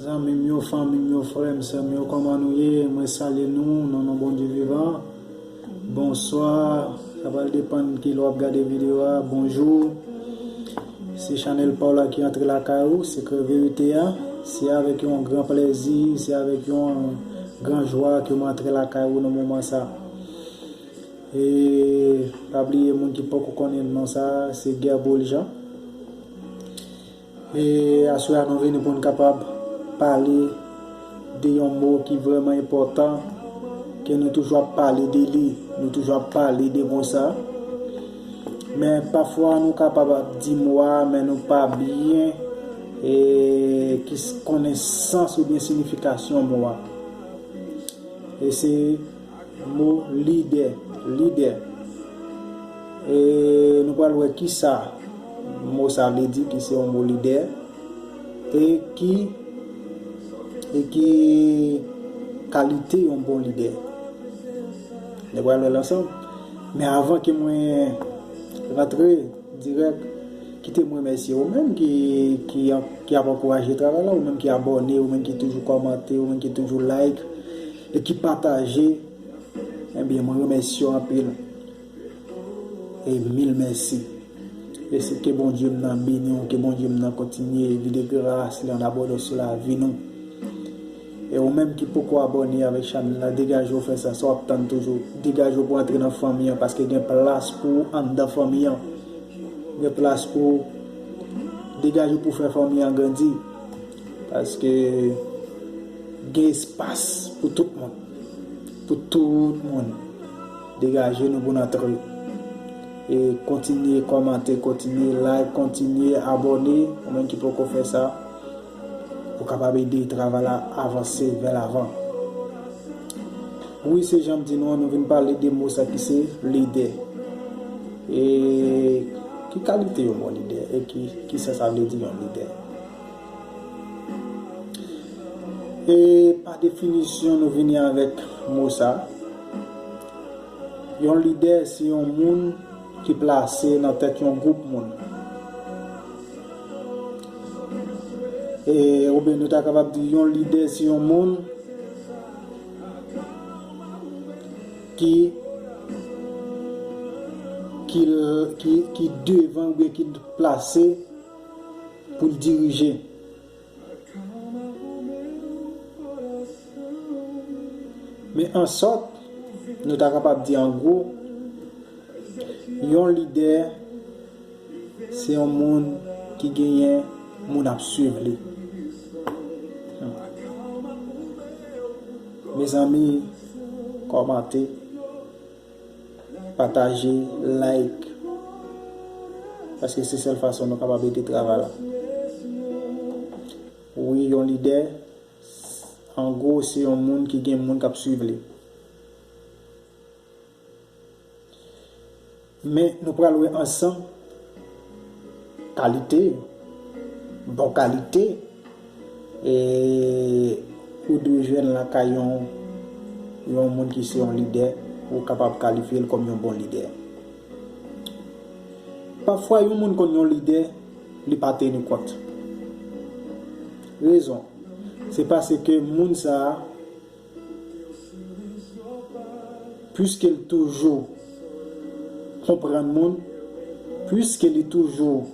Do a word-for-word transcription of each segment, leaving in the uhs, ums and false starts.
Zanmi m yo, fanmi m yo, frè m, sè m yo, kòman nou ye? Mwen salye nou nan non Bondye vivan. Bonswa, sa pral depann ki lè w ap gade videyo a. Bonjou. Se chanèl pa w la ki antre lakay ou, Sekrè Verite a. Se avèk yon gran plèzi, se avèk yon gran jwa ke mwen antre lakay ou nan moman sa. E pa bliye, moun ki poko konnen non sa, se Guerbeau Jean. E aswè a nou vini pou n kapab pale de yon mo ki vrèman enpòtan, ke nou toujou ap pale de li, nou toujou ap pale de mo sa. Men pafwa nou kapab ap di mo a, men nou pa byen e, ki s- konnen sans oubyen siyifikasyon mo a. E se mo lidè, lidè. E nou pral wè kisa mo sa vle di, ki se yon mo lidè, e ki, e ki kalite yon bon lidè. Nou pral wè l ansanm. Men avan ke mwen rantre dirèk, kite mwen remèsye ou menm ki, ki, ki ap ankouraje travay la, ou menm ki abòne, ou menm ki toujou kòmante, ou menm ki toujou like, e ki pataje, ebyen, mwen remèsye w anpil. E mil mèsi. E se ke Bondye m nan beni w, ke Bondye m nan kontinye vide gras li an abondans sou lavi nou. E ou menm ki poko abòne avèk chanèl la, degaje w fè sa, sa w ap tann toujou. Degaje w pou antre nan fanmi an, paske gen plas pou ou anndan fanmi an. Gen plas pou ou. Degaje w pou fè fanmi an grandi. Paske gen espas pou tout moun. Pou tout moun. Degaje nou pou n antre. E kontinye kòmante, kontinye like, kontinye abòne. Ou menm ki poko fè sa, ou kapab ede travay la avanse vè lavan. Wi, se jan m di nou an, nou vin pale de mo sa ki se lidè. E ki kalite yon bon lidè? E ki, kisa sa vle di yon lidè? E pa definisyon, nou vini avèk mo sa. Yon lidè se yon moun ki plase nan tèt yon gwoup moun. E, oubyen nou ta kapab di yon lidè se yon moun ki, ki, ki, ki devan oubyen ki plase pou l dirije. Men an sòt, nou ta kapab di an gwo, yon lidè se yon moun ki genyen moun ap swiv li. Mezanmi, kòmante, pataje, like. Paske se sèl fason nou kapab ede travay la. Wi, yon lidè, an gwo, se yon moun ki gen moun k ap swiv li. Men nou pral wè ansanm kalite, bon kalite, e ou dwe jwenn lakay yon, yon moun ki se yon lidè, ou kapab kalifye l kòm yon bon lidè. Pafwa, yon moun konn yon lidè, li pa teni kont. Rezon, se paske moun sa a, piske l toujou konprann moun, piske li toujou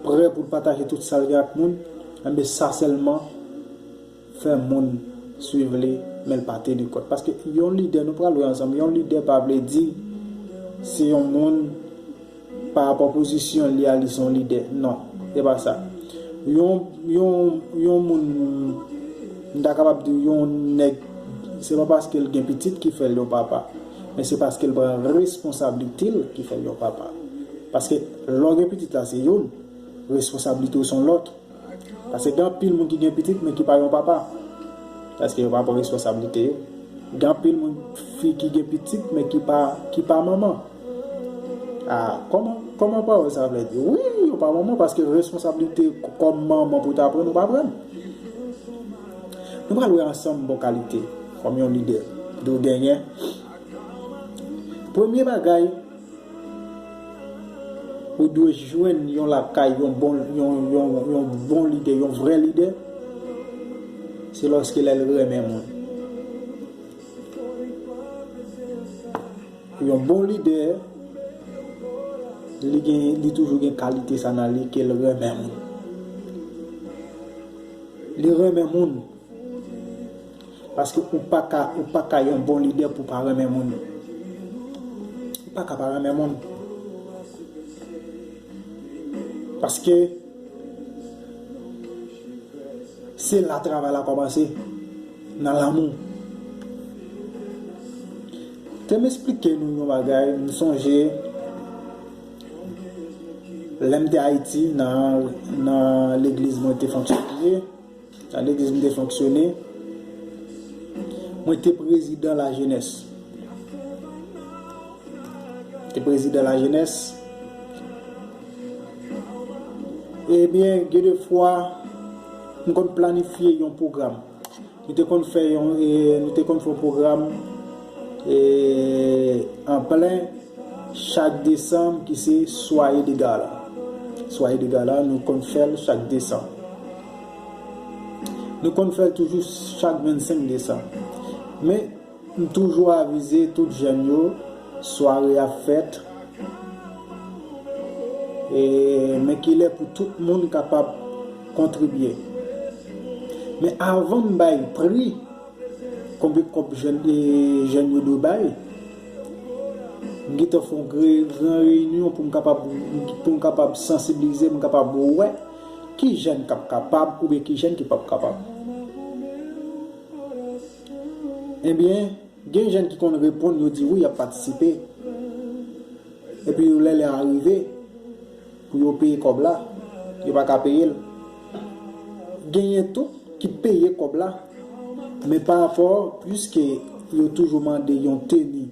prè pou l pataje tout sa l gen ak moun, enben sa sèlman fè moun swiv li, men l pa teni kont. Paske yon lidè, nou pral wè ansanm, yon lidè pa vle di se yon moun pa rapò pozisyon li a, li se yon lidè. Non, se pa sa. Yon, yon, yon moun, m ta kapab di yon nèg, se pa paske l gen pitit ki fè l yon papa, men se paske l pran responsablite l ki fè l yon papa. Paske lè w gen pitit la se youn, responsablite w se yon lòt. Paske gen anpil moun ki gen pitit men ki pa yon papa. Paske yo pa pran responsablite yo. Gen anpil moun, fi ki gen pitit men ki pa, ki pa manman. Ah, kòman, kòman pawòl sa vle di? Wi, yo pa manman paske responsablite k- kòm manman pou ta pran, ou pa pran. Nou pral wè ansanm bon kalite kòm yon lidè. Dwe genyen. Premye bagay, ou dwe jwenn yon lakay, yon bon, yon, yon, yon bon lidè, yon vrè lidè. Se lòske lè l renmen moun. Yon bon lidè, li gen, li toujou gen kalite sa nan li ke l renmen moun. Li renmen moun. Paske ou pa ka, ou pa ka yon bon lidè pou pa renmen moun. Ou pa ka pa renmen moun. Paske se la travay la kòmanse, nan lanmou. Te m esplike nou yon bagay, m sonje lè m te Ayiti, nan, nan legliz mwen te fonksyone, nan legliz m te fonksyone, mwen te prezidan lajenès. Te prezidan lajenès. Ebyen, gen de fwa, m konn planifye yon pwogram. Nou te konn fè yon, e, nou te konn fè yon pwogram, e, an plen chak desanm ki se Soyez de Gala. Soyez de Gala, nou konn fè l chak desanm. Nou konn fè l toujou chak vennsenk desanm. Men, m toujou avize tout jèn yo, sware a fèt, e, men kilè pou tout moun kapab kontribye. Men avan m bay pri, konbyen kòb jèn, e, jèn yo dwe bay, m gentan fè yon gre-, gran reyinyon pou m kapab, pou m kapab sansibilize, m kapab wè ki jèn k ap kapab oubyen ki jèn ki p ap kapab. Ebyen, gen jèn ki konn reponn, yo di wi, y ap patisipe. Epi lè lè a rive pou yo peye kòb la, yo pa ka peye l. Genyen tou ki peye kòb la, men pa rapò, piske yo toujou mande yon teni,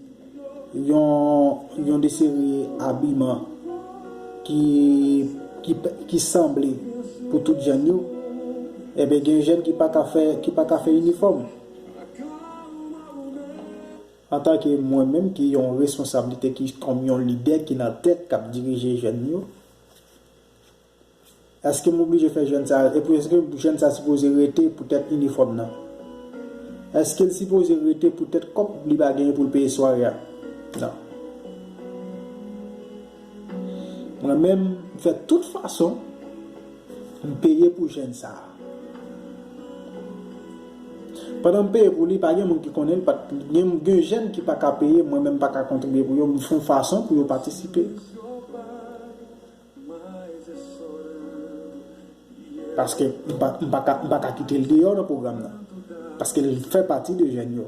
yon, yon de seri abiman ki, ki, ki sanble pou tout jèn yo, ebyen, gen jèn ki pa ka fè, ki pa ka fè inifòm. Antanke mwen menm ki yon responsablite, ki kòm yon lidè ki nan tèt k ap dirije jèn yo, èske m oblije fè jèn sa, epi èske jèn sa sipoze rete poutèt inifòm nan? Èske l sipoze rete poutèt kòb li pa genyen pou l peye sware a? Non. Mwen menm, m fè tout fason, m peye pou jèn sa a. Pandan m peye pou li, pa gen moun ki konnen l, pa t, gen, gen jèn ki pa ka peye, mwen menm m pa ka kontribye pou yo, m fè yon fason pou yo patisipe. Paske m pa, m pa ka, m pa ka kite l deyò nan pwogram nan. Paske l fè pati de jèn yo.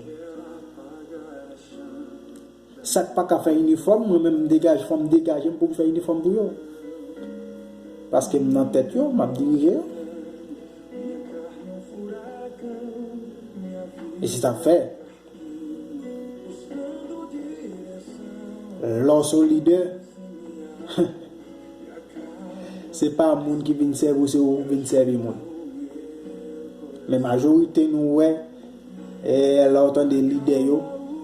Sa k pa ka fè inifòm, mwen menm m degaje, fò m degaje m pou m fè inifòm pou yo. Paske m nan tèt yo, m ap dirije yo. E se sa k fè. Lè w se yon lidè, se pa moun ki vin sèvi w, se ou k vin sèvi moun. Men majorite nou wè, e, lè w tande lidè yo,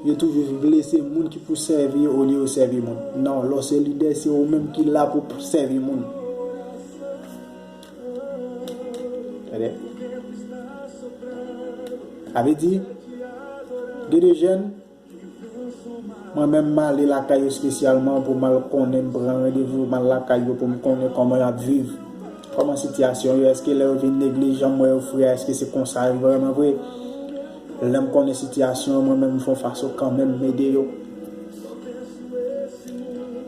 yo toujou vle se moun ki pou sèvi yo olye yo sèvi moun. Non, lè w se lidè, se ou menm ki la pou sèvi moun. Tande? Sa vle di, gen de jèn, mwen menm, m ale lakay yo espesyalman pou m al konnen, m pran randevou, m al lakay yo pou m konnen kòman y ap viv. Kòman sitiyasyon yo? Èske lè yo vin legliz, jan m wè yo fre a, èske se konsa yo vrèman vre? Lè m konnen sitiyasyon yo, mwen menm, m fè yon fason kanmenm m ede yo.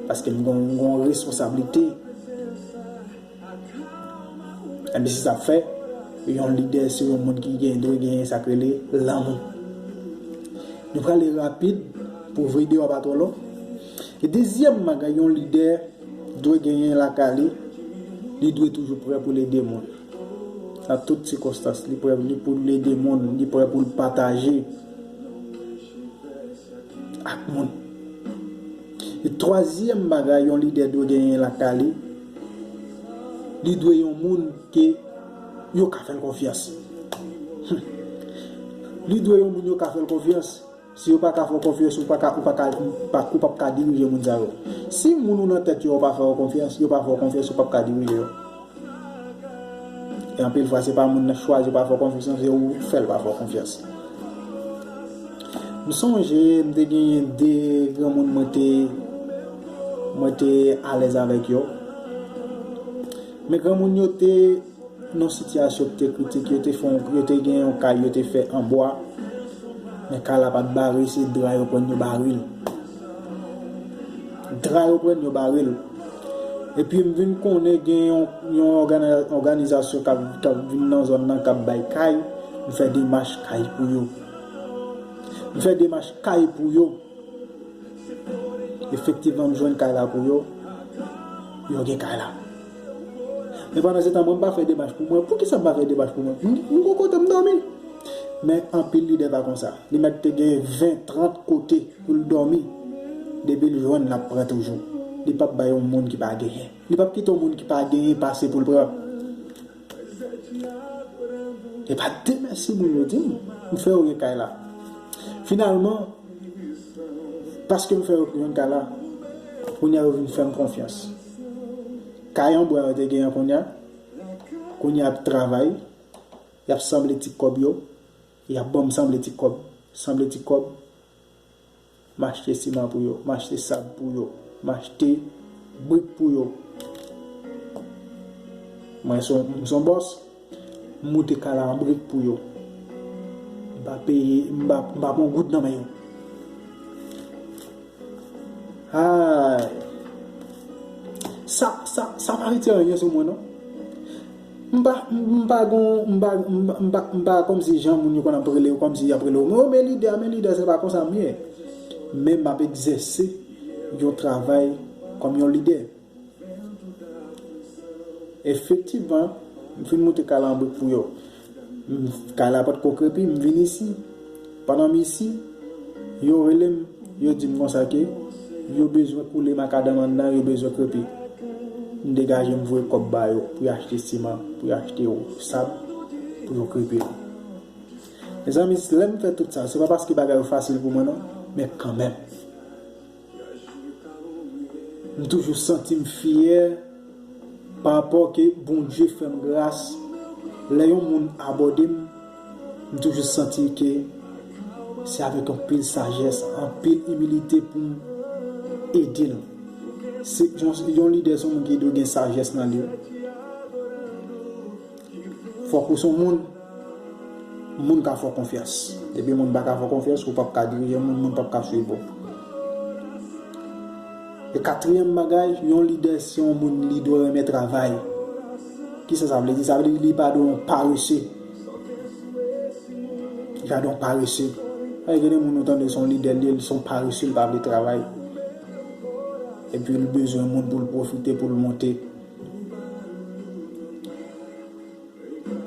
Paske m gon, m gon responsablite. Ebyen, se sa k fè, yon lidè se yon moun ki gen, dwe genyen sa k rele lanmou. Nou prale rapid pou videyo a pa twò long. E dezyèm bagay yon lidè dwe genyen lakay li, li dwe toujou prè pou l ede moun. Nan tout sikonstans, li prè, li pou l ede moun, li prè pou l pataje ak moun. E twazyèm bagay yon lidè dwe genyen lakay li, li dwe yon moun ke yo ka fè l konfyans. Li dwe yon moun yo ka fè l konfyans. Si yo pa ka fè w konfyans, ou pa ka, ou pa ka, ou pa, ou p ap ka dirije moun sa yo. Si moun ou nan tèt yo pa fè w konfyans, yo pa fè w konfyans, ou p ap ka dirije yo. E anpil fwa, se pa moun nan chwazi pa fè w konfyans, non, se ou k fè l pa fè w konfyans. M sonje, m te genyen de granmoun mwen te, mwen te alèz avèk yo. Men granmoun yo te nan sitiyasyon ki te kritik, yo te fè yon, yo te gen yon kay yo te fè an bwa. Men kay la pa t bare, se dra yo pran yo bare l. Dra yo pran yo bare l. Epi m vin konnen gen yon, yon ògana-, òganizasyon k ap, k ap vin nan zòn nan k ap bay kay. M fè demach kay pou yo. M fè demach kay pou yo. Efektivman, m jwenn kay la pou yo. Yo gen kay la. Men pandan se tan, mwen, m pa fè demach pou mwen. Poukisa m pa fè demach pou mwen? M, m gon kote m dòmi. Men anpil lidè pa konsa. Li mèt te gen ven, trant kote pou l dòmi. Depi l jwenn, l ap pran toujou. Li p ap bay yon moun ki pa genyen. Li p ap kite yon moun ki pa genyen pase pou l pran. E pa de mèsi moun yo di m, m fè yo gen kay la. Finalman, paske m fè yo jwenn kay la, kounye a yo vin fè m konfyans. Kay an bwa yo te genyen kounye a, kounye a y ap travay, y ap sanble ti kòb yo, y ap ban m sanble ti kòb, sanble ti kòb, m achte siman pou yo, m achte sab pou yo, m achte brik pou yo. Mwen se yon, m se yon bòs, m moute kay la an brik pou yo. M pa peye, m pa, m pa pran goud nan men yo. Ay. Sa, sa, sa pa retire anyen sou mwen, non. M pa, m pa gon, m pa, m pa, m pa, m pa kòmsi jan moun yo konn ap rele yo, kòmsi y ap rele yo. Oh, men lidè, men lidè, se pa konsa m ye. Men m ap egzèse yon travay kòm yon lidè. Efektivman, m fin moute kay la an brik pou yo. M, kay la potko krepi, m vin isi. Pandan m isi, yo rele m, yo di m konsa ke yo bezwen koule makadanm anndan, yo bezwen krepi. M degaje m voye kòb ba yo pou y achte siman, pou y achte sab, pou yo krepi l. Mezanmi, lè m fè tout sa, se pa paske bagay yo fasil pou mwen, non, men kanmenm. M toujou santi m fyè pa rapò ke Bondye fè m gras. Lè yon moun abòde m, m toujou santi ke se avèk anpil sajès, anpil imilite pou m ede l. Se yon, yon lidè se yon moun ki dwe gen sajès nan li. Fòk ou se yon moun, moun ka fè w konfyans. Depi moun pa ka fè w konfyans, ou p ap ka dirije moun, moun p ap ka swiv ou. E katriyèm bagay, yon lidè se yon moun li dwe renmen travay. Kisa sa vle di? Sa vle di li pa dwe yon parese. Li pa dwe yon parese. Ay, gen de moun ou tande se yon lidè, li, li se yon parese, li pa vle travay. Epi li bezwen moun pou l pwofite, pou l monte.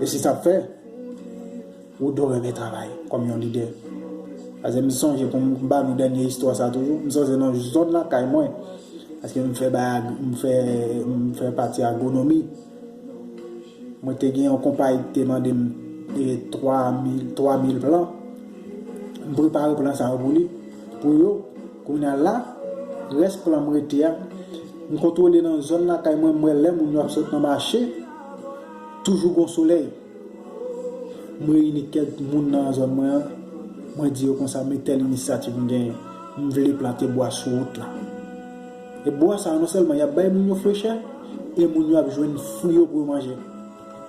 E se sa k fè, ou dwe renmen travay kòm yon lidè. Paske m sonje pou m ba nou dènye istwa sa toujou, m sonje nan zòn lakay mwen, paske m fè bay ag-, m fè, m fè pati agwonomi. Mwen te gen yon konpayi ki te mande m, e, twa mil, twa mil plan. M prepare plan sa yo pou li, pou yo. Kounye a la, rès plan m rete a, m kontwole nan zòn lakay mwen, m wè lè moun yo ap sot nan mache, toujou gon solèy. M reyini kèk moun nan zòn mwen an, mwen di yo konsa, men tèl inisyativ m genyen, m vle plante bwa sou wout la. E bwa sa a, non sèlman y ap bay moun yo frechè, e moun yo ap jwenn fwi yo pou yo manje.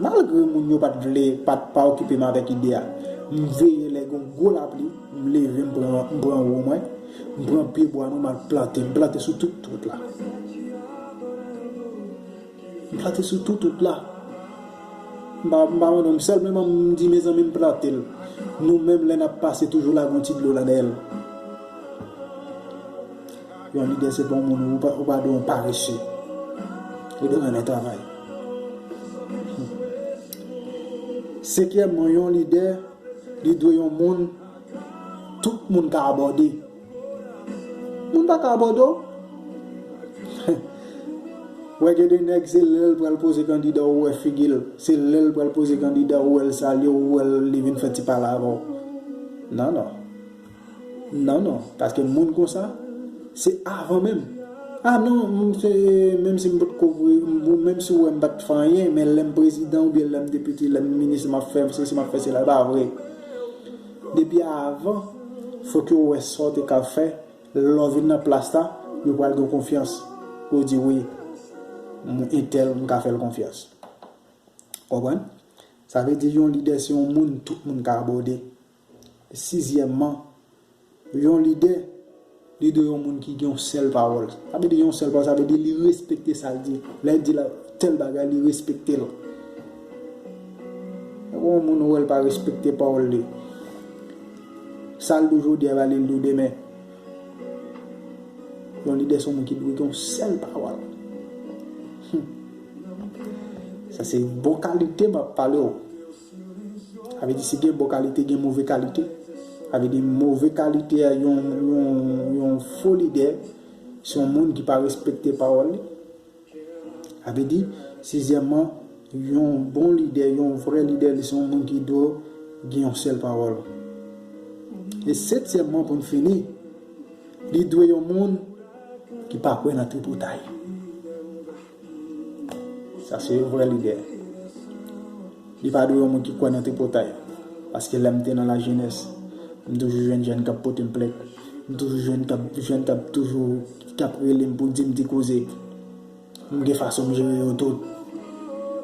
Malgre moun yo pa t vle, pa t, pa okipe m avèk ide a, m veye lè gen yon gwo lapli, m leve, m pran, m pran wo mwen, m pran pye bwa nou, m al plante, m plante sou tout wout la. M plante sou tout wout la. M pa, m pa mande, m sèlman m di mezanmi m plante l. Nou menm lè n ap pase toujou lage yon ti dlo la dèyè l. Yon lidè se pa yon moun ou pa, ou pa dwe yon parese. Ou dwe renmen travay. Senkyèmman, yon lidè, li dwe yon moun tout moun ka abòde. Moun pa ka abòde w. Wè, gen de nèg, se lè l pral poze kandida, ou wè figi l. Se lè l pral poze kandida, ou wè l salye w, ou wè l, li vin fè ti pale avè w. Non, non. Non, non. Paske moun konsa, se avan menm. Ah non, m se, menm si m pa t ko vre, m- menm si w wè m pa t fè anyen, men lè m prezidan oubyen lè m depite, lè m minis, m ap fè sesi, m ap fè sela, e pa vre. Depi avan, fòk yo wè sa w te ka fè, lè w vin nan plas la, yo pral gen konfyans. Yo di wi, m entèl, m ka fè l konfyans. Konprann? Sa vle di yon lidè se yon moun tout moun ka abòde. Sizyèmman, yon lidè, li dwe yon moun ki gen yon sèl pawòl. Sa vle di yon sèl pawòl, sa vle di li respekte sa l di. Lè l di la tèl bagay, li respekte l. Yon moun ou wè l pa respekte pawòl li. Sa l di w jodi a, va li l di w demen. Yon lidè se yon moun ki dwe gen yon sèl pawòl. Hmm. Sa se bon kalite m ap pale w. Sa vle di si gen bon kalite, gen move kalite. Sa vle di move kalite a yon, yon, yon fo lidè, se yon moun ki pa respekte pawòl li. Sa vle di, sizyèmman, yon bon lidè, yon vrè lidè, li se yon moun ki dwe gen yon sèl pawòl. E setyèmman, pou n fini, li dwe yon moun ki pa kwè nan tripotay. Sa se yon vrè lidè. Li pa dwe yon moun ki kwè nan tripotay. Paske lè m te nan lajenès, m toujou jwenn jèn k ap pote m plent. M toujou jwenn k ap, jèn k ap toujou, k ap rele m pou di m ti koze. M gen fason m jere yo tout.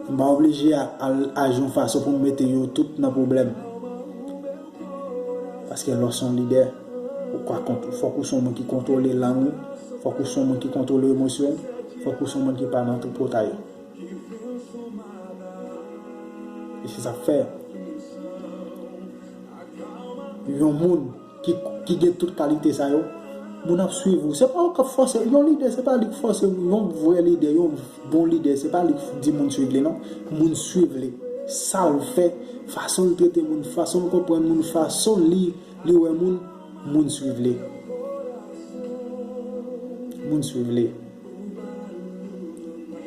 M pa oblije a- al aji yon fason pou m mete yo tout nan pwoblèm. Paske lè w se yon lidè, ou ka kont- fòk ou se yon moun ki kontwole lang ou, fòk ou se yon moun ki kontwole emosyon w, fòk ou se yon moun ki pa nan tripotay. E se sa k fè yon moun ki, ki gen tout kalite sa yo, moun ap swiv ou. Se pa ou k ap fòse. Yon lidè, se pa li k fòse ou. Yon vrè lidè, yon bon lidè, se pa li k di moun swiv li, non. Moun swiv li. Sa l fè, fason l trete moun, fason l konprann moun, fason li, li wè moun, moun swiv li. Moun swiv li.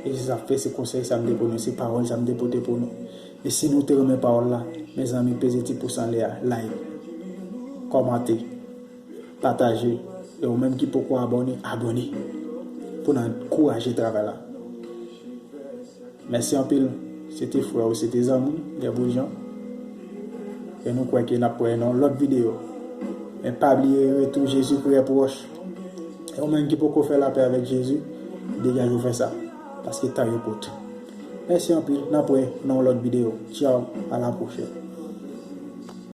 E se sa k fè se konsèy sa m te pou nou, se pawòl sa m te pote pou nou. E si nou te renmen pawòl la, mezanmi, peze ti pous anlè a, like, kòmante, pataje. E ou menm ki poko abòne, abòne. Pou n ankouraje travay la. Mèsi anpil. Se te frè ou, se te zanmi w, Guy Bourgeon. E nou kwè ke n ap wè nan yon lòt videyo. Men pa bliye, retou Jezikri pwòch. E ou menm ki poko fè lapè avèk Jezi, degaje w fè sa. Paske tan yo kout. Mèsi anpil. N ap wè nan yon lòt videyo. Tchaw, a la pwochèn.